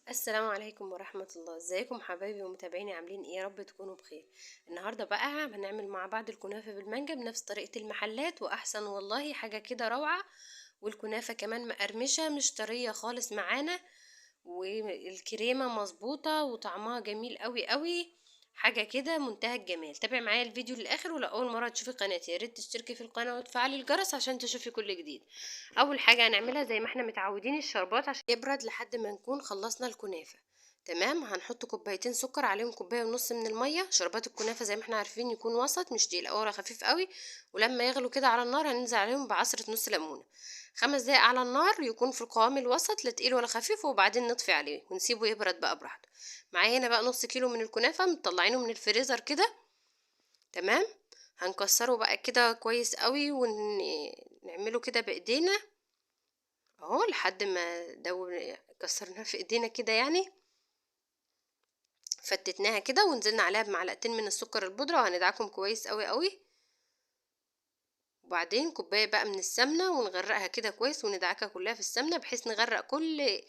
السلام عليكم ورحمة الله. ازيكم حبايبي ومتابعيني، عاملين ايه؟ يا رب تكونوا بخير. النهاردة بقى هنعمل مع بعض الكنافة بالمانجا بنفس طريقة المحلات واحسن، والله حاجة كده روعة. والكنافة كمان مقرمشة مش طرية خالص معانا، والكريمة مظبوطة وطعمها جميل قوي قوي، حاجة كده منتهى الجمال. تابع معايا الفيديو للاخر، ولو اول مرة تشوفي قناتي يا ريت تشتركي في القناة وتفعلي الجرس عشان تشوفي كل جديد. اول حاجة هنعملها زي ما احنا متعودين الشربات عشان يبرد لحد ما نكون خلصنا الكنافة. تمام، هنحط كوبايتين سكر عليهم كوباية ونص من المية. شربات الكنافة زي ما احنا عارفين يكون وسط، مش تقيل قوي ولا خفيف قوي، ولما يغلو كده على النار هننزل عليهم بعصرة نص ليمونة. 5 دقايق على النار يكون في القوام الوسط، لا تقيل ولا خفيف، وبعدين نطفي عليه ونسيبه يبرد بقى براحته. معايا هنا بقى نص كيلو من الكنافة مطلعينه من الفريزر كده. تمام، هنكسره بقى كده كويس قوي ونعمله كده بايدينا اهو لحد ما كسرناه في ايدينا كده، يعني فتتناها كده، ونزلنا عليها بمعلقتين من السكر البودرة، وهندعكم كويس قوي قوي. وبعدين كوباية بقى من السمنة ونغرقها كده كويس وندعكها كلها في السمنة، بحيث نغرق كل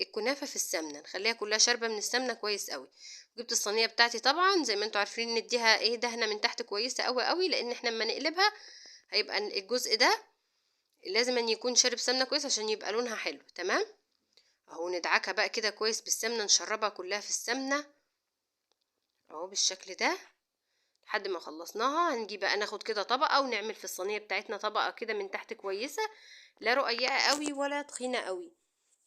الكنافة في السمنة، نخليها كلها شاربة من السمنة كويس قوي. جبت الصينية بتاعتي طبعا زي ما انتوا عارفين نديها ايه دهنة من تحت كويسة قوي قوي، لان احنا لما نقلبها هيبقى الجزء ده لازم ان يكون شارب سمنة كويس عشان يبقى لونها حلو. تمام اهو، ندعكها بقى كده كويس بالسمنة، نشربها كلها في السمنة اهو بالشكل ده لحد ما خلصناها. هنجي بقى ناخد كده طبقة ونعمل في الصينية بتاعتنا طبقة كده من تحت كويسة، لا رقيقة قوي ولا تخينة قوي.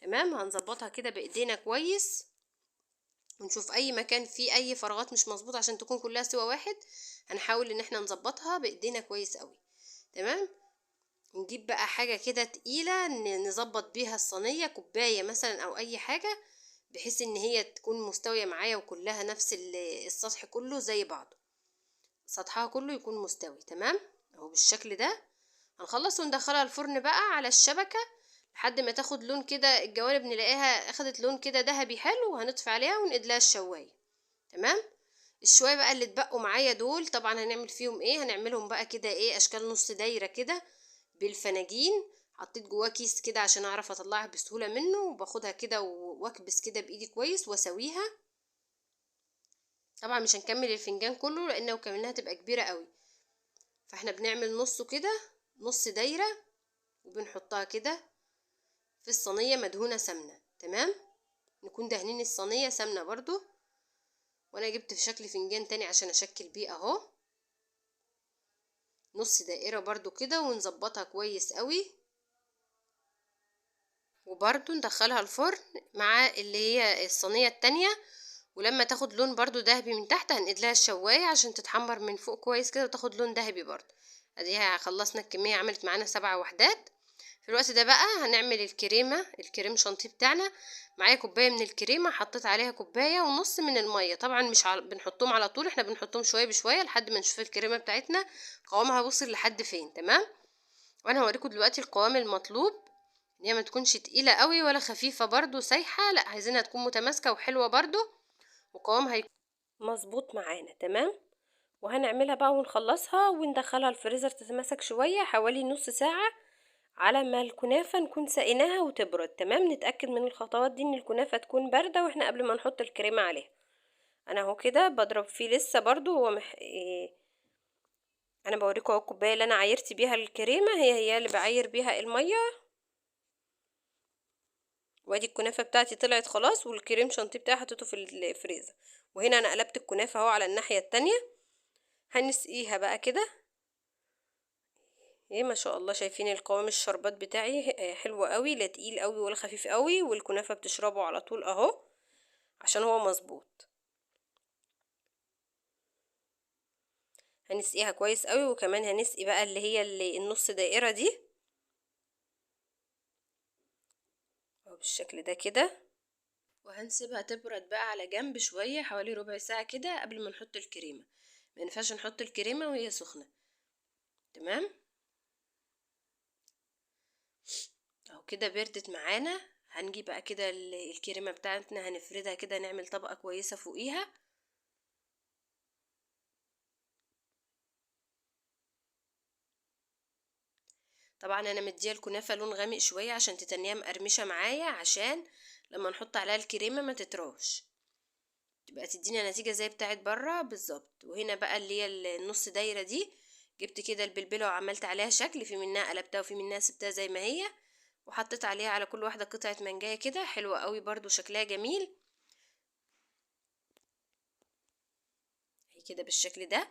تمام، هنظبطها كده بايدينا كويس، ونشوف اي مكان فيه اي فراغات مش مظبوطة عشان تكون كلها سوا واحد. هنحاول ان احنا نظبطها بايدينا كويس قوي. تمام، نجيب بقى حاجة كده تقيلة نظبط بيها الصينية، كوباية مثلا او اي حاجة، بحيث ان هي تكون مستوية معايا وكلها نفس السطح كله زي بعضه، سطحها كله يكون مستوي. تمام اهو بالشكل ده. هنخلص وندخلها الفرن بقى على الشبكة لحد ما تاخد لون كده، الجوانب نلاقيها اخدت لون كده ذهبي حلو، وهنطفي عليها ونقدلها الشواية. تمام، الشوية بقى اللي اتبقوا معايا دول طبعا هنعمل فيهم ايه؟ هنعملهم بقى كده ايه اشكال نص دايرة كده بالفناجين. حطيت جواه كيس كده عشان اعرف اطلعها بسهولة منه، وباخدها كده واكبس كده بايدي كويس واسويها. طبعا مش هنكمل الفنجان كله لان لو كملناها تبقى كبيرة قوي، فاحنا بنعمل نصه كده نص دايرة وبنحطها كده في الصينية مدهونة سمنة. تمام، نكون دهنين الصينية سمنة برضو، وانا جبت في شكل فنجان تاني عشان اشكل بيه اهو نص دائرة برضو كده، ونظبطها كويس قوي، وبرضو ندخلها الفرن مع اللي هي الصينية التانية. ولما تاخد لون برضو ذهبي من تحت هنقدلها الشواية عشان تتحمر من فوق كويس كده وتاخد لون ذهبي برضو. اديها خلصنا الكمية، عملت معانا 7 وحدات. في الوقت ده بقى هنعمل الكريمة، الكريم شانتيه بتاعنا. معايا كوباية من الكريمة حطيت عليها كوباية ونص من المية. طبعا مش بنحطهم على طول، احنا بنحطهم شوية بشوية لحد ما نشوف الكريمة بتاعتنا قوامها وصل لحد فين. تمام، وانا هوريكم دلوقتي القوام المطلوب، ان هي ما تكونش تقيلة قوي ولا خفيفة برضو سايحة، لا عايزينها تكون متماسكة وحلوة برضو، وقوامها هيكون مظبوط معانا. تمام، وهنعملها بقى ونخلصها وندخلها الفريزر تتماسك شوية حوالي نص ساعة على ما الكنافة نكون سقيناها وتبرد. تمام، نتأكد من الخطوات دي ان الكنافة تكون باردة واحنا قبل ما نحط الكريمة عليها. انا اهو كده بضرب فيه لسه برضو، هو مح... إيه... انا بوريكم اهو الكوباية اللي انا عايرت بيها الكريمة هي اللي بعاير بيها المية. وادي الكنافة بتاعتي طلعت خلاص، والكريم شانتيه بتاعي حطيته في الفريزر. وهنا انا قلبت الكنافة اهو على الناحية التانية، هنسقيها بقى كده. ايه ما شاء الله، شايفين القوام الشربات بتاعي حلو قوي، لا تقيل قوي ولا خفيف قوي، والكنافة بتشربه على طول اهو عشان هو مظبوط. هنسقيها كويس قوي، وكمان هنسقي بقى اللي هي اللي النص دائرة دي اهو بالشكل ده كده. وهنسيبها تبرد بقى على جنب شوية حوالي ربع ساعة كده قبل ما نحط الكريمة، ما ينفعش نحط الكريمة وهي سخنة. تمام اهو كده بردت معانا. هنجيب بقى كده الكريمة بتاعتنا هنفردها كده، نعمل طبقة كويسة فوقيها. طبعا انا مديه الكنافه لون غامق شوية عشان تتنيها مقرمشه معايا، عشان لما نحط عليها الكريمة ما تتراش، تبقى تدينا نتيجة زي بتاعت بره بالظبط. وهنا بقى اللي هي النص دايرة دي، جبت كده البلبلة وعملت عليها شكل، في منها قلبتها وفي منها سبتها زي ما هي، وحطيت عليها على كل واحدة قطعة منجاية كده، حلوة قوي برضو شكلها جميل هي كده بالشكل ده،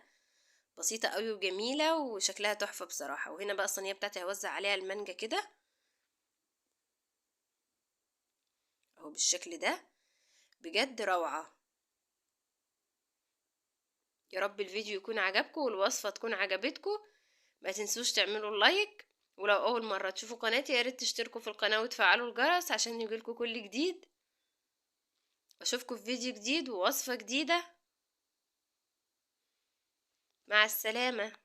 بسيطة قوي وجميلة وشكلها تحفة بصراحة. وهنا بقى الصينية بتاعتي هوزع عليها المانجا كده اهو بالشكل ده، بجد روعة. يا رب الفيديو يكون عجبكم والوصفة تكون عجبتكم، ما تنسوش تعملوا لايك، ولو اول مرة تشوفوا قناتي يا ريت تشتركوا في القناة وتفعلوا الجرس عشان يجيلكم كل جديد. اشوفكم في فيديو جديد ووصفة جديدة. مع السلامة.